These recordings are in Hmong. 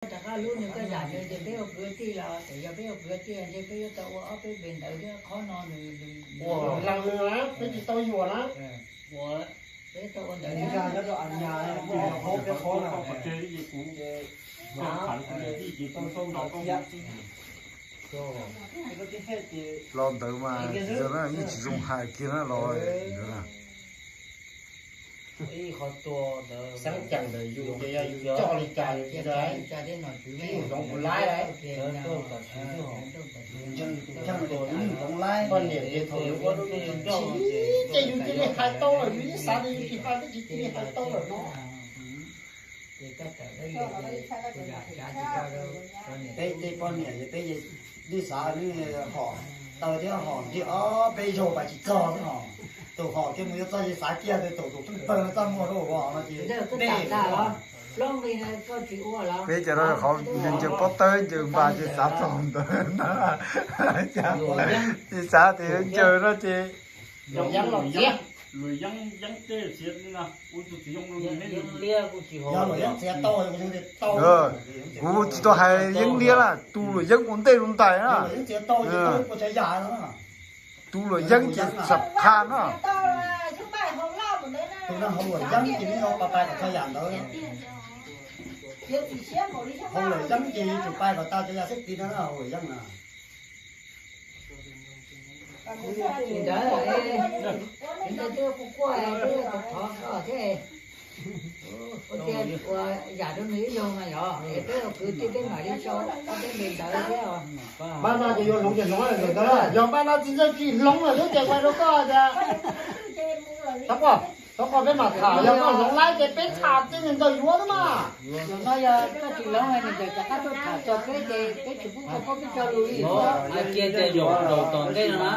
Rov qab lub nws koj zam nws ces peb ua kwv tij los, ces yog peb ua kwv tij ntshe peb yuav tau ua ob peb npe ntawd thiab, qhov no nws ua lees nws na, peb tsis tau yuam na. Peb tau ua ntawd thiab. Los ntawd mas yeej tsis zoo hais kiag na los ntawd na. Xeeb ceem ntawm yus ces yog yus coj li cas yus tsis zoov kuv laib. Poj niam ces thaum yus ua rau yus tsis tsim ces yus cia li hais tau lawm, yus yeej xav tias yus tsis hais tab sis cia li hais tau lawm no. Peb tej poj niam ces peb yeej xav nws hom tau thiab hom ntshe ob peb zaug pas tsis txog xwb hos. Tus hom thiab mus yuav txoj ces xav kiag tus tus pheej pawg no txaj muag rau no ces peb peb cov no qhov ncaws pob tawb ncaws npas ces xav txog ntawd na. Ces xav tias yuav ncaws no ces kuv tsis tau hais yeeb liab na, tus luam yeeb ua ntej ua ntais na. Tus luam yeeb ces xam khaj na. Hauv luam yeeb ces yuav tsum pais kom tag cov yam seb tiv no hauv luam yeeb na. Pab no ces yuav hloov ces hloov ntawm ntawd, yog pab no tsis txawj tsis hloov lawm xwb ces kuv hais rau koj tias, xav quaj, xav quaj peb mam tham, yog koj hloov laib ces peb tham tej niag ntawd yuav xwb mas. Yog no yog koj tsis hloov niag ntawd rov qab tuaj tham txog peb ces peb tsis pub koj paub peb cov lus li. Hais kiag tias zaum zaum tom ntej no na,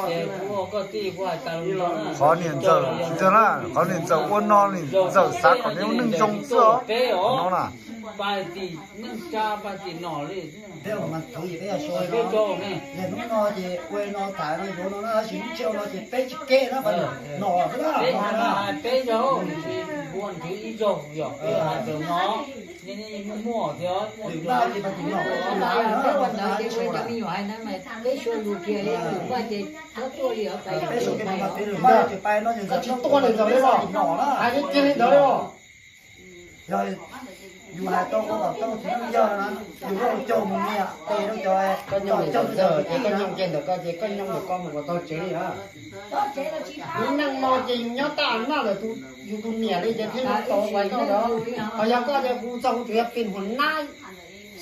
ces kuv ua koj tij kuv hais tas lus no na. Qhov niam ntxawm tsis ntxawg na, qhov niam ntxawm ua no niam ntxawm xav kom nws ua neeg zoo xwb os. No na. Pab tim neej tsa pab tim nom li. Peb ua mas khwv ces peb yog sua no. Hnub no ces ua no tham no yuav no na, tab sis lub tsiab no ces peb tsis kev na, pab nom xwb na. Peb yog nrhiav ib zaug yog peb hais tawm no, nej muaj muaj thiab. Peb ua ntawd ces ua cov me nyuam hais ntawd mas peb sua lus kiag li, peb tuaj li os. Peb sua kev mas peb lus ntawd ces pais no ces tsis tuaj li ntawd li os, hais kiag li ntawd li os. Yog yus hais tau koj kom tau tsis yog na, yus lub caug mus niam tes rau cov, koj nyooj ntawm ntxawg ces koj nyooj kiag ntawm koj ces koj nyooj ntawm koj mus kom tau tsev li na. Lub neej no ces yus nyob tag naj ntawm yus tus niam li ces thiaj li tau ua koj ntawd. Ho yog koj ces kuv txog kuv tus yog pin huam nab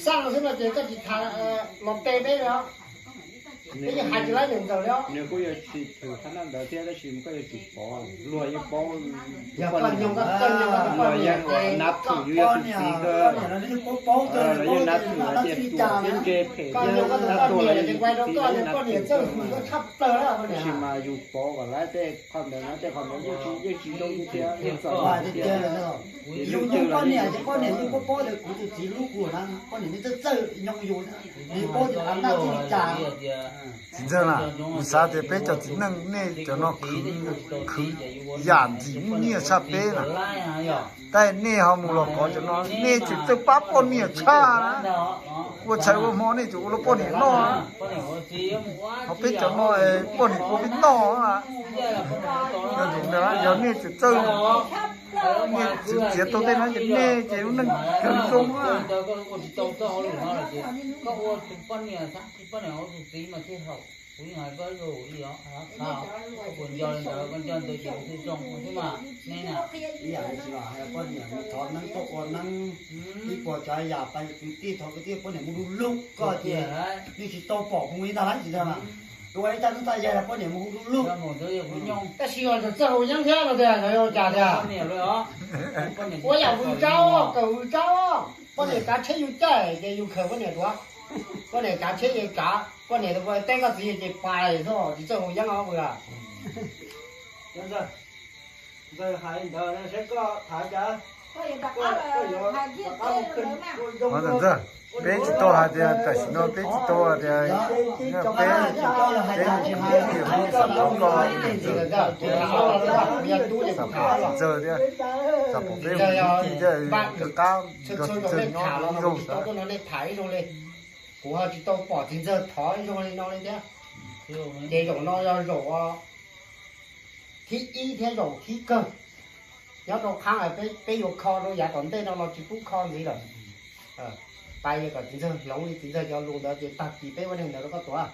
xaj xwb no ces koj tsis tham los pe peb li os. Peb yeej hais tsis laib niam ntxawm li os. Nws kuj yuav tsis thwm qhab naj ntawd thiab tab sis koj yuav tsum pov, luag yeej paub. Yog koj nyoog koj nyoog koj tus poj niam ces nab thwm yus yog tus txiv kawg, yus nab thwm tias tus tib ntse phem thiab nab tuag los yog yus tus txiv los yog nab thwm xwb mas. Tab sis mas yus pov kom laib tej qhov ntawd no, tej qhov ntawd yeej tsis, yeej tsis zoo thiab yeej txom nyem thiab. Yus nyoog poj niam ces poj niam yeej paub paub tias kuv tus txiv hlub kuv na, poj niam yeej txawj txawj nyoog yus, nws paub tias nab txij li cas. Txiv ntxawg na, kuv xav tias peb cov txiv neej nej cov no khwv, khwv yam ntxim muaj nyiaj tshaj peb na. Tab nej ho mus los kov cov no, nej tseem txawj pab poj niam tshaj na. Ua tshais ua hmo nej tseem ua rau poj niam noj na. Ho peb cov no poj niam ua peb noj na. Yog nej tseem txawj, nej tseem txiav tau tej no ces nej ces lub neej kawg zoo na. Ib yam li tsis los hais poj niam mus thov neeb tuaj ua neeb, ib puas tsav yam pais kwv tij thov kwv tij, poj niam mus du lug koj ces nej tsis tau pom mus li ntag lauj, tsis ntag mas. Ua ib tag neeb tag yaig los poj niam mus hu du lug. Tab sis yog ntawm txawj haus yeeb thiab no tias yog cas tias ua yam vwm tsaub, kawm vwm tsaub, poj niam kav tsheb yus caij ces yus khaws poj niam tuav, poj niam kav tsheb ces kav, poj niam ua teb koj txiv ces pais xwb, tsis txawj haus yeeb os. Ntxawg hais ntawd seb koj tham cas, koj yuav rov qab mus khwv zoo. Peb tsis tau hais tias tam sim no peb tsis tau hais tias peb, peb tsis tau hais tias peb xam pom koj, xam pom txiv ntxawg thiab, xam pom peb ua tij thiab, nws qab nrog txiv ntxawg nyob ib zaug xwb. Kuv ho tsis tau pom txiv ntxawg thov ib zaug li no li thiab. Ces zaum no yog zaum thib ib thiab zaum thib kawg. Nyob rau qhab peb yuav kho rau yav tom ntej no los tsis pub kho ntxiv lawm. Pab yog kom txiv ntxawg hloov li txiv ntxawg cov lus ntawd ces tag kis peb ua neeg ntawd rau koj tuav.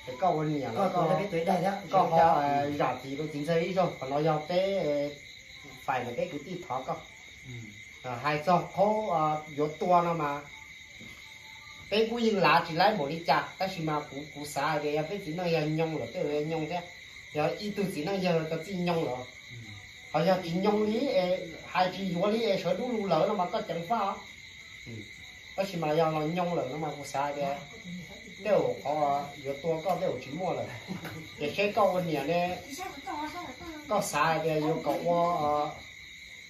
Ces koj ua niam los koj ho zam txim rau txiv ntxawg ib zaug, qhov no yog peb fais ntawm peb kwv tij thov koj. Hais txog qhov yuav tua no mas peb kuj yeej lav tsis laib npaum li cas, tab sis mas kuv, kuv xav hais tias yog peb txiv neej yog nyoo lawm tej zaum yog nyoo thiab, yog ib tug txiv neej yawg cov txij nyoo lawm. Ho yog tsis nyoo li es hais tsis yuav li es sawv dub lug lawm no mas koj ceev faj os. Tab sis mas yog los nyoo lawm no mas kuv xav hais tias tej zaum qhov yuav tua koj tej zaum tsis muaj lawm. Ces seb koj ua niam ne, koj xav hais tias yuav kom ua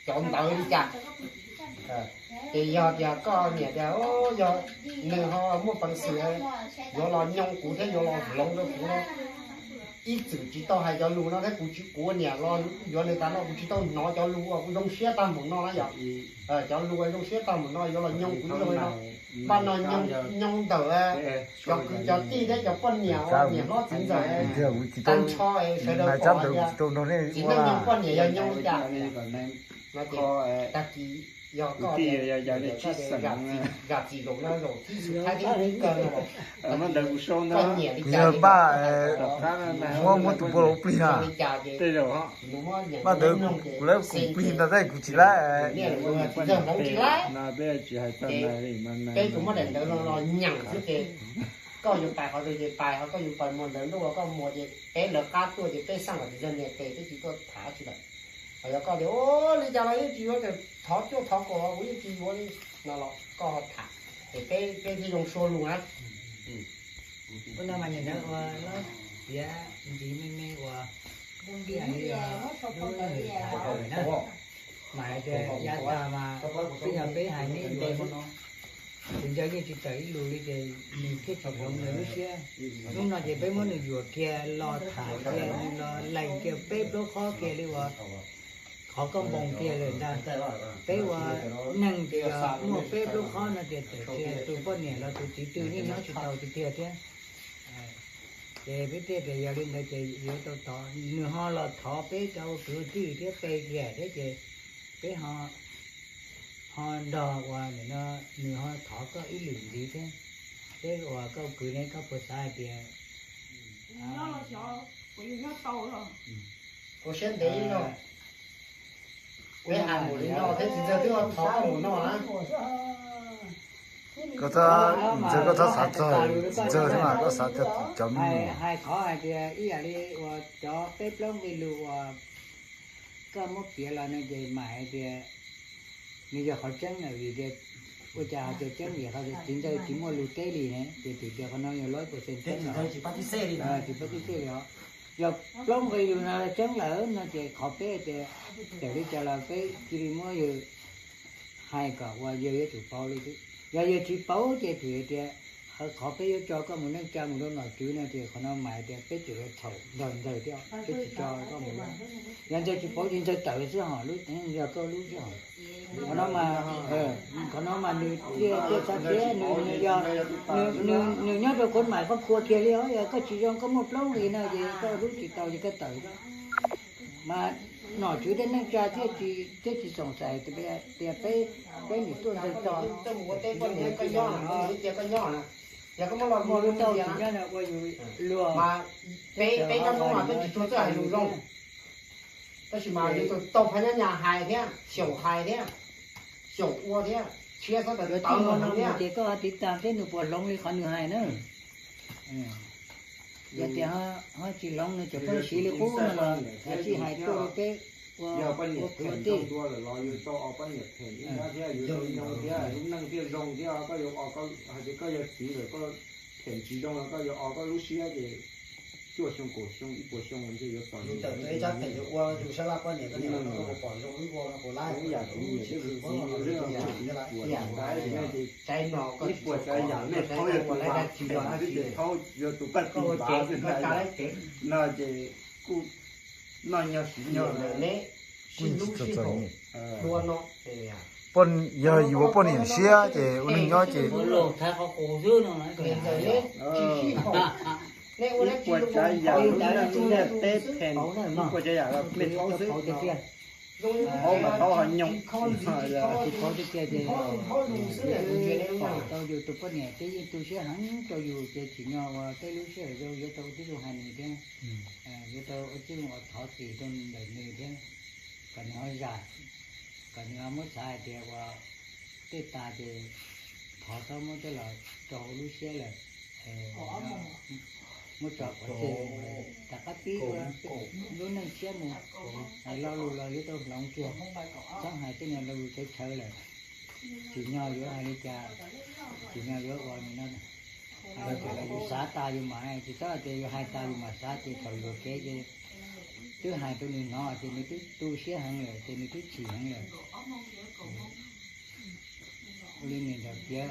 cov ntawd li cas? Ces yog tias koj niam tias yog nws ho muaj peev xwm yuav los nyoo kuv thiab yuav los hloov rau kuv no, ib txwm tsis tau hais cov lus no thiab kuv, kuv ua niam los yuav nws tas no kuv tsis tau hnov cov lus uas kuv zoo siab tag npaum no na yog. Cov lus uas zoo siab tag npaum no yuav los nyoo kuv ib zaug li no. Npaj no nyoo ntawm cov kwv cov tij thiab cov poj niam uas niam hlob txiv ntxawm tag nrho sawv daws pom tias txiv neej nyoo poj niam yog nyoo li cas. No ces tag kis yog koj tias zam txim zaum no zaum thib xub thib kawg no, koj nyiam li cas, Paj muab, muab tus npua los ua plig na. Li cas ces Paj ntawd kuv lawv koom plig ntag tab kuv tsis laib. Txiv ntxawg hloov tsis laib. Peb tsuas muab daim ntawv no los nyeem xwb ces koj yuav pais qhov twg ces pais, ho koj yuav pais muag ntawv ntuj los koj muag ces peb lawv qab tuaj ces peb xaj kom txiv ntxawg nias tes peb tsis tuaj tham tsi lawm. Ho yog koj tias ua li cas los yeej tsis yuav, thov cuaj thov kaum los kuv yeej tsis yuav li no los koj ho tham, ces peb, peb thiaj zoo sua lus na. Ua no mas niam ntawd ua lub piav ntxiv me me uas ib yam li lub tham na, mas hais tias yav tag mas twb yog peb hais neb npe, txiv ntxawg yeej tsis tawm ib lus li ces nws thiaj tsis hloov nws lub siab. Hnub no ces peb muab nws yuam kiag los tham kiag, nws los lees kiag peb plaub qhob kiag li uas qhov koj npoo kiag lawm ntag. Peb ua neeg ces yog muaj peb plaub qhob no ces txawm tias tus poj niam los tus txiv twg yeej nyob tsis tau tiag tiag thiab. Ces peb thiaj tias yog li ntawd ces yuav tau thov, nws ho los thov peb cov ua kwv ua tij thiab pe kiag thiab ces peb ho, ho nrog uas nim no nws ho thov koj ib lwm ntxiv thiab. Peb ua koj kwv ne koj puas xav hais tias ua siab ntev no, peb hais mus li no thiab txiv ntxawg twb thov koj mus no na. Koj txhob, ntxawg koj txhob xav txog ntxawg thiab mas koj xav txog cov me nyuam. Hais qhov hais tias ib yam li uas cov peb plaub nqe lus uas koj muab piav los no ces mam hais tias nws yog qhov tseeb na, vim tias ua cas hais tias tseeb, vim qhov txiv ntxawg tsis muaj lus teb li ne, ces twb tias qhov no yog lawv puas xees tseeb, tsis pab tib txhij li os. Yog plaub nqe lus no tseeb lawm no ces qhov peb tias txawm li cas los peb cia li muab yawg hais kom uas yawg yuav tsum pauv li xwb. Yog yawg tsis pauv ces twb tias qhov peb yuav tso koj mus neej tsa mus rau nom tswv no ces qhov no mas tias peb tseem yuav txhaum ntawg ntawg thiab, peb tsis tso koj mus. Yog ntxawg tsis pauv ces ntxawg tawm xwb hos, lub yog koj lub xwb hos. Qhov no mas, qhov no mas nws thiaj txhob thiab, nws yog, nws nyob rau khuv mais koj khua kiag li os, yog koj tsis zoo koj muaj plaub nqe no ces koj hlub tsis tau ces koj tawm. Mas nom tswv tej neej tsa thiaj tsis xoom xaiv tias peb, peb niam tuaj ntxawg tso. Koj mus ua teb poj niam koj nyob, cia koj nyob, yog koj muab los muag lub tauj tsis nyob ua yus luag, peb nyob hnub mas peb tsis tshua txawj hais lus zoo. Tab sis mas yuav tsum tau phab nyab nyas hais thiab, xyaum hais thiab, xyaum ua thiab, tshiab txhob tawm tawv no ces koj ho tiv tas seb nws puas hloov li qhov nws hais na. Yog tias ho tsis hloov nws tseem pheej siv li qub no los kav tsij hais tuaj rau peb ua kwv ua tij. Lub neej thiaj zoo thiab, koj yuav, hais tias koj yog txiv lawm koj them tsis zoo los koj yuav o koj lub siab ces cuaj xyoo kaum xyoo ib puas xyoo ntshe yuav txom nyem. Ib puas tsav yam nej thaub yog tus vaj phem xwb ces thaub yog tus paj tij vav xwb na. No ces kuj noj nyog siv nyog. Kuj tsis txom nyem. Poj, yog yus ua poj niam siab ces ua neej nyob ces ib puas tsav yam lub neej nej teb phem, ib puas tsav yam los nej thaub xwb. Thaub mas thaub ho nyoos. Pom tau yus tus poj niam twb yeej tu siab heev rau yus ces tsim nyog uas tej lub sij hawm zoo yuav tau ua tib zoo hais nws thiab, yuav tau ua tib zoo uas thov txim rau ntawm nws thiab, kom nws ho zam, kom nws ho muab xav hais tias uas tej tas ces thov txhob muab coj los rau hauv lub siab lawm, muab tso pov tseg, rov qab pib ua lub neej tshiab mus. Hais lo lus los yuav tau hloov kiag, txhob hais tej niag lo lus txawv txawv lawm. Tsim nyog yuav hais li cas, tsim nyog yuav ua li no, hais li cas los yus xav tas yus mam, tsis txhob hais tias yus hais tas yus mam xav ces thaum yuam kev ces twb hais rau nws hnov ces nws twb tu siab heev lawm ces nws twb chim heev lawm. Ua li niam ntawd piav,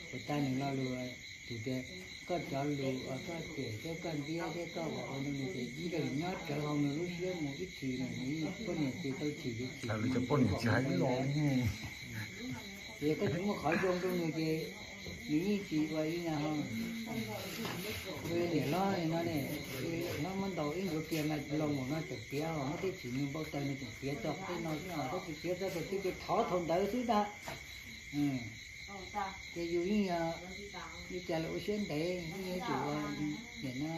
puas tas nws lo lus, tias koj cov lus uas koj cem thiab koj ntiab thiab koj ua ua rau nws ces ib leeg nyob rawv hauv nws lub siab mus ib txhis nws poj niam ces tau chim ces chim. Ces koj tsis muaj qhov zoo rau nws ces nws yeej tsis ua li na ho. Ua li niam hlob no ne, hlob muab ntaus ib ncuav kiag mas loo mus no tseem piav, muab tej tsim nws npau taws nws tseem piav txog tej no xwb, tab sis piav txog tus twg ces thov thaum ntawd xwb ntag. Ces yus yeej yog li cas los ua siab ntev, yeej yuav tsum ua, nim no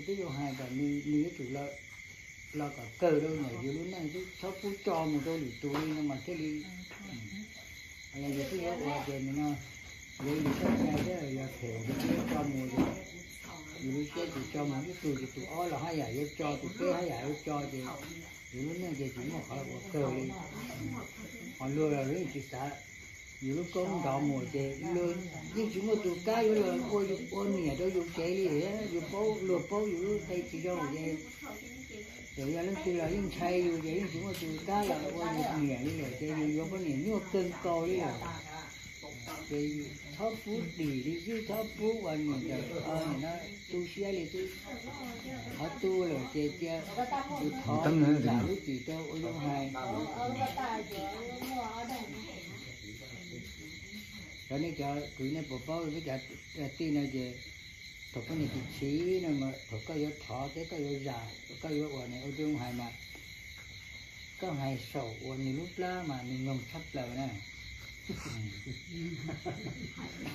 twb yuav hais kom nws yuav tsum los kom kawg rau ntawm yus lub neej xwb, txhob pub tso mus rau lwm tus li no mas thiaj li, yus twb yuav ua ces nim no yuav yus txoj cai thiab yog phem yus twb yuav tso mus ces yus lub siab tsis tso mus ib tug ces tus ob los haj yam yuav tso, tus peb haj yam yuav tso ces yus lub neej ces tsis muaj qhov ua kawg li. Ho luag los yeej tsis xav, yus lub koob nrov mus ces luag yeej tsis muaj tus kab yuav los ua, ua niam rau yus tsev li, yus paub, luag paub yus lub qe tsis zoo ces, ces yog leej twg los yeej ntshai yus ces yeej tsis muaj tus kab los ua yus niam li lawm ces yus yuav poj niam nyuaj kawg nkaus li lawm. Ces txhob pub dim li xwb, txhob pub ua niam ntawm no tu siab li xwb. Qhov tu lawm ces cia yus thov zam lub txim rau ua zoo hais. Cov nej cov kwv nej puas paub peb cov tij no ces thaum poj niam chim chim no mas thaum koj yuav thov thiab koj yuav zam, koj yuav ua niam ua zoo hais mas koj hais saum uas nws lub plab mas nws noog tshaj plaws na.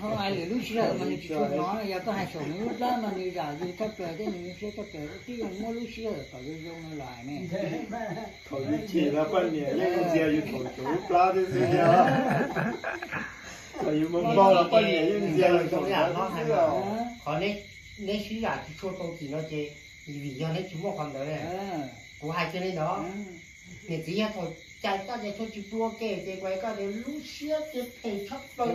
Ho hais lwm lub sij hawm mas nws tsis tshua hnov, yog koj hais saum nws lub plab mas nws zam yus tshaj plaws thiab nws zoo siab tshaj plaws, twb yeej muab lub sij hawm kom zoo zoo no los hais ne. Thaum yus chim los poj niam yeej ntxias yus thaum saum lub plab thiab xwb thiab. Thaum yus npau npau los poj niam yeej ntxias yus thaum ntawd xwb os. Qhov neb sib zam tsis tshua tau txim no ces vim yog neb tsis muaj qhov ntawd. Kuv hais kiag li ntawd, niam txiv yog thaum cais koj ces txhua tsis pub ua ke ces kuv hais koj tias lub siab ces phem tshaj plaws,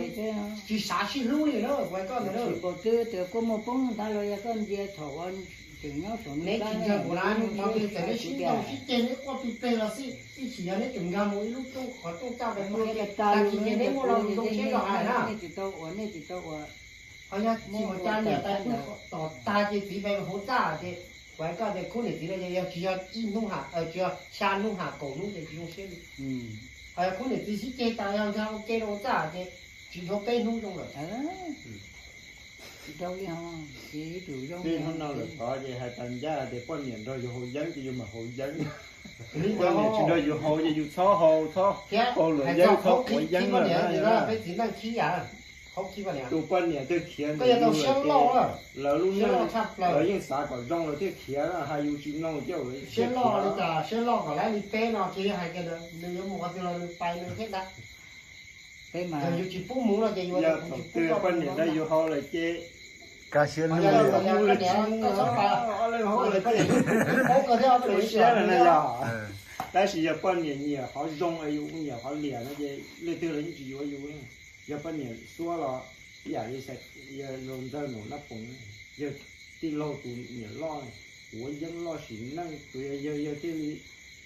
tsis xav sib hlub li na, kuv hais koj ntawd na. Tsis pom twb tias kua muag poob ntag los yog koj ntxias thaum uas tseem nyob saum neb tsis ntxias kuv na, no twb txawm neb sib ntaus sib ceg neb quaj plig pleg los xij, ib chim yog neb tseem nkag mus ib lub rooj qhov rooj txaj mus ua ke, tag kis ces neb muaj lo lus zoo siab los hais na. Nej tsis tau ua, nej tsis tau ua. Ho yog tsis mus tsa niam tais tub tom tag ces txiv pais hauv txaj ces kuv hais koj tias khub niam txiv no ces yog tsis yog ib hnub, tsis yog xya hnub ham kaum hnub ces tsis zoo siab li. Ho yog khub niam txiv sib ceg tas yog nkag ua ke rau hauv txaj ces tsis dhau peb hnub zoo lawm. Tsis dhau li ho, ces ib tug zoo. Peb hnub no lawm tod ces hais tas ncaj tias poj niam nrog yus haus yeeb ces yus mam haus yeeb. Poj niam tsis nrog yus haus ces yus txhob haus, txhob haus luam yeeb, txhob quav yeeb lawm na. Peb txiv neej khib yam. Tus poj niam twg khiav ntawm yus lawm ces lawv lub neej lawv yeej xav kom zoo lawv thiaj khiav, hais yus tsis mloog ces lawv siab loj li cas, siab loj kom lawv li peb no ces yog hais tias nws yuav mus qhov twg los nws pais nws thiab ntag. Peb mas yus tsis pub mus no ces yus thaum twg poj niam nrog yus haus lawm ces kav siab lug li, ob leeg haus lawm ces tu siab lawm na yog. Tab sis yog poj niam nyiam qhov zoo es yus nyiam qhov liam no ces leej twg los yeej tsis yuav yus. Yog poj niam xuab los ib yam li Ntxawg Num Nab Poom, yog tij laug tus niam loj, kuv yeeb loj sim neej, tus yawg yawg thiaj li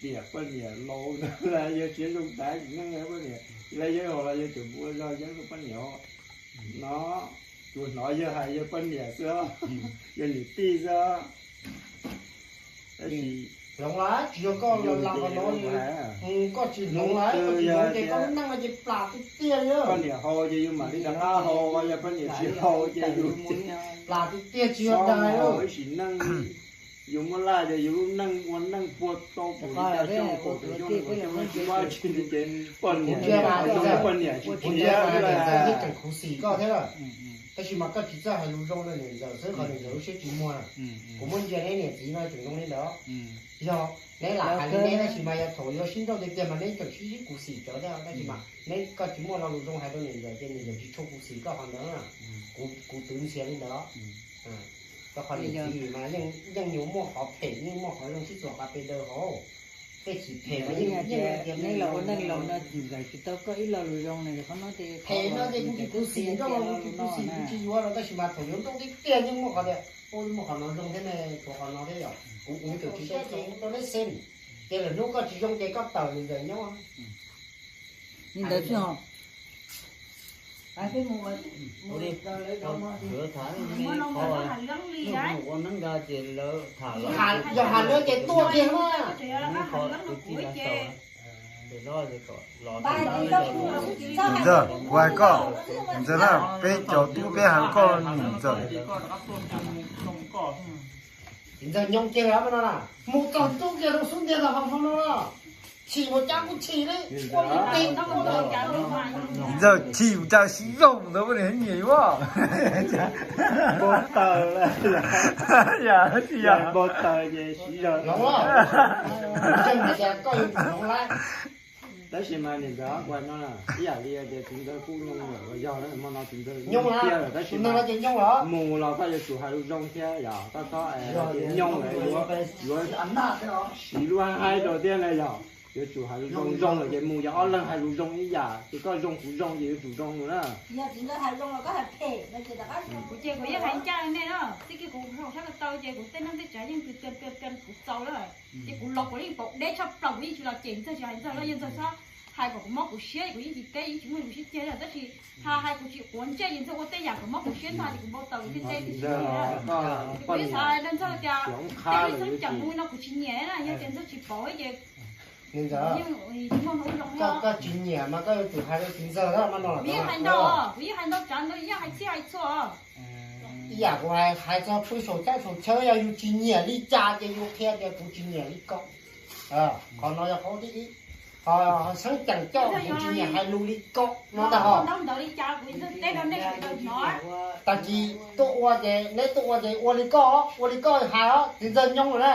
tiam poj niam laus ntawd los yawg tsis zoo tas sim neej poj niam, los yawg hos los yawg tseem ua zog yeeb rau poj niam no. Tsuas hnov yawg hais yawg poj niam xwb, yawg niam tij xwb. Tab sis hloov lawm tsis yog koj los lam qhov no, koj tsis hloov lawm, koj tsis hloov ces koj lub neej no ces plam tiag tiag li. Poj niam haus ces yus mam li rov qab haus, yog poj niam tsis haus ces yus plam tiag tiag tsis yog dag li. Sim neej yus muaj laj ces yus lub neej ua neej puag tau pum li cas xyoo kaum tawm xyoo, tsis muaj tsis li ces poj niam, poj niam tsis khiav li. Yeej tseem khuv xim koj thiab. Tab sis mas koj tsis txawj hais lus zoo rau niam ntxawm xwb, qhov niam ntxawm lub siab tsis muag na. Kuv muab ntsia neb niam txiv no tseem zoo li ntawd. Yog neb lam hais li neb, tab sis mas yog thaum yuav sib nrauj tiag tiag mas neb tseem sib sib khuv xim cov thiab, tab sis mas neb koj tsis muaj lo lus zoo hais rau niam ntxawm ces niam ntxawm tsis tshua khuv xim koj qhov ntawd na. Kuv, kuv twv ntxias li ntawd. Rau qhov niam txiv mas yeej yuav muaj qhov phem yeej muaj qhov zoo sib txuas qas pes daws hauv. Tej chim phem mas yeej tias neb los ua neej laus no tsis tau koj ib lo lus zoo na, qhov no ces phem no ces kuv tsis khuv xim, nrauj los kuv tsis khuv xim, kuv tsis yuav los, tab sis mas thaum yuav nrauj tiag tiag yeej muaj qhov tias, ua muaj qhov no zoo thiab ne, tshuav qhov no thiab yom. Kuv, kuv twb tsis tau rau neb xeeb, ces lwm hnub koj tsis zoo ces koj tawm niam ntxawm nyob. Li ntawd xwb os. Yog has lawv ces tuaj kiag na. Ntxawg, kuv hais koj, ntxawg na, peb cov tub peb hais koj niam ntxawg. Ntxawg nyob kiag no na, mus txog tub kiag rau xub ntiag tau hauv hauv no na. Chim mus cas kuj chim li, ua li teg. Ntxawg chim mus cas sib zaug mus ntawd poj niam nyiam yuav. Npau taws, yam tsis yog npau taws ces sib zaug. Tab sis mas niam ntxawg kuv hais no na, ib yam li tias txiv ntxawg kuj nyooj lawm los yog hmo no txiv ntxawg nyooj tiag lawm, tab sis mus los koj yuav tsum hais lus zoo thiab yom, koj txhob nyooj lawm, yuav siv lub haib rau thiab na yom. Yuav tsum hais lus zoo zoo lawm ces mus yog ob leeg hais lus zoo ib yam, ces koj zoo kuv zoo ces yuav tsum zoo na. Kuv ces kuv yeej hais ncaj nej na, txij kiag kuv hauv sab ko taw ces kuv tej neej tej tsav yeej pw pw pw kuv txaus lawm. Ces kuv los kuv yeej pom deb tshaj plaws, kuv yeej tsis los cem ntxawg tsis hais ntxawg los yog ntxawg txhob hais kom kuv mob kuv siab, kuv yeej tsis teb yeej tsis muaj lus sib ceg li. Tab sis hais hais kuv tsis quav ntsej ces ntxawg ua tej yam kom mob kuv siab ntag ces kuv npau taws kuv thiaj teb tias tsis muaj li. Ces kuv yeej xav hais rau ntxawg tias tej lub xeeb ceem mus no kuv tsis nyiam na, yog tias ntxawg tsis pauv ces yeej tsis muaj hnub zoo li. Koj tsis nyiam mas koj yuav tsum hais rau txiv ntxawg na, mas no kuv yeej hais ntau, kuv yeej hais ntau tsav ntau yam, hais txhij hais txhua. Ib yam kuv hais, hais txog pw saum txaj saum chaw, yog yus tsis nyiam li cas ces yus qhia tias kuv tsis nyiam li ko. Qhov no yog qhov thib ib. Ho xeeb ceem coj kuv tsis nyiam hais lus li ko no ntag ho. Tag kis tuaj ua ces neb tuaj ua ces ua li koj, ua li koj hais os, txiv ntxawg nyooj lawm na,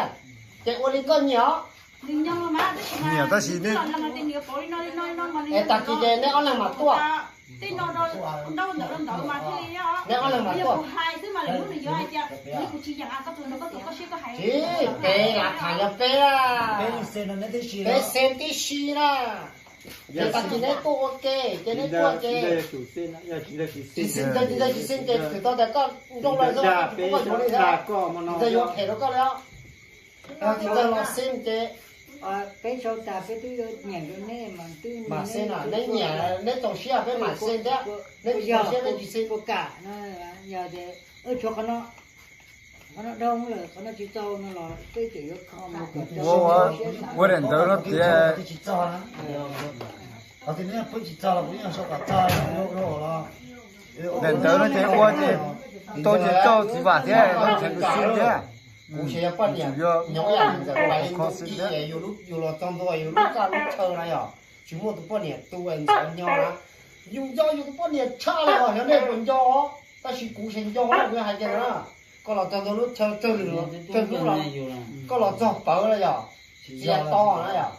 ces ua li koj nyiam os. Nyiam tab sis neb, es tag kis ces neb ob leeg mam tuaj. Neb ob leeg mam tuaj. Tsis, peb lam tham yog peb, peb xeeb tib si na. Ces tag kis neb tuaj ua ke ces neb tuaj ces, tsis xeeb, tsis xeeb ces txhais tau tias koj nrauj lawm, tsis pub koj yuav li thiab, tsis yuav phem rau koj li os. Txiv ntxawg los xeeb ces peb sau tas peb twb nyiam rau neb mas twb mam xeeb na, neb nyiam neb txaus siab peb mam xeeb thiab, neb tsis txaus siab peb tsis xeeb. Yog tshuav qhov no, qhov no dhau lawm, qhov no tsis txaus no los peb tseem yuav kho mus kom txaus. Ua daim ntawv no tias, daim ntawv no ces ua ces tau ces tau txiv vam thiab, tau txiv tus xib thiab. Kuv xav yog poj niam nyob ib yam ntxawm pais li ntu kis, yus los txog ntua yus lub kaj lub chaw na yog tsis muaj tus poj niam tu ntxov nyo na. Yus nco yus tus poj niam tshaj li os, yog nej puas nco os, tab sis kuv xav nco os, kuv hais tias na, koj los txog ntua lub chaw tsawg lwm tsawg hnub los, koj los txog pawv na yog, txias to na yog.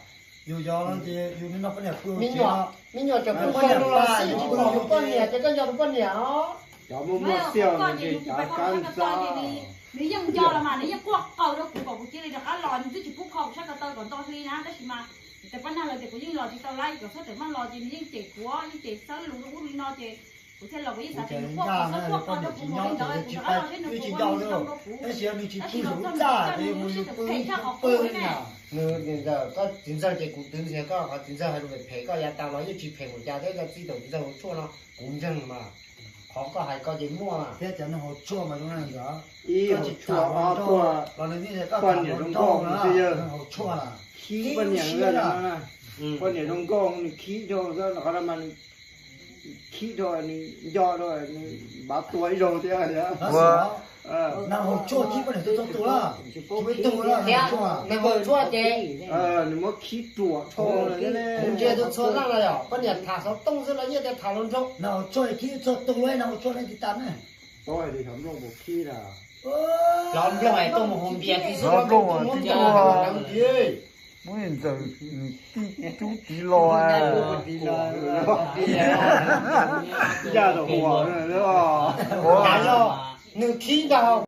Me nyuam cov phooj ywg los xij tsis pom tus poj niam ces koj nco tus poj niam os. Cov muaj muaj xiaj no ces cav kab ntxab. Nws yeej nco los mas nws yeej quaj qw rau kuv kom kuv cia li rov qab los, nws twb tsis pub kho kuv sab ko taw kom nto hli na, tab sis mas tes pab nag lawm ces kuv yeej los tsis tau lawm, kom txhob tawm maj los ces nws yeej cem kuv, yeej cem txawb lus rau ub li no ces Kuv thiaj los kuv yeej xav tias nws quaj quaj xob quaj quaj rau kuv mus li ntawd kuv rov qab los seb nws puas ua li zoo rau kuv. Tab sis yog nws tsis pw hauv txaj ces mus nws pw pw na. Nws, nws ntxawg, koj txiv ntxawg ces kuv twv ntxias koj, qhov txiv ntxawg hais lus phem phem koj yav tas los yeej tsis phem mus cas thiab, yog txij thaum txiv ntxawg hauv tshuaj no kuv ntseeg mas qhov koj hais koj ces muaj mas. Thiab cov neeg hauv tshuaj mas zoo na ntxawg, ib hauv tshuaj ob tuaj, los nws yeej tias koj poj niam zoo nkauj na, neeg hauv tshuaj na. Khib poj niam zoo nkauj, poj niam zoo nkauj nws khib dhau xwb, qhov no mas nws khib dhau, nws nco dhau, nws npav tua ib zaug thiab. Neeg hauv tshuaj khib poj niam txhua txhua tus lawm, tsis pub tu lawm, neeg hauv tshuaj. Neeg hauv tshuaj ces nws muab khib ruam dhau. Kuv ntsia txhua txhua leej los yog poj niam tham xov tooj xwb los yeej tias tham hluas nraug. Neeg hauv tshuaj khib txhua tus lawm, neeg hauv tshuaj nej tsis tas ne. Paub hais tias xyov nplooj puas khib na. Xyov nplooj es tuaj mus haus npias tib xwb, xyov nplooj tib tuaj. Muab ntxawg nws tib tub tiv los. Yog nws khib ntag.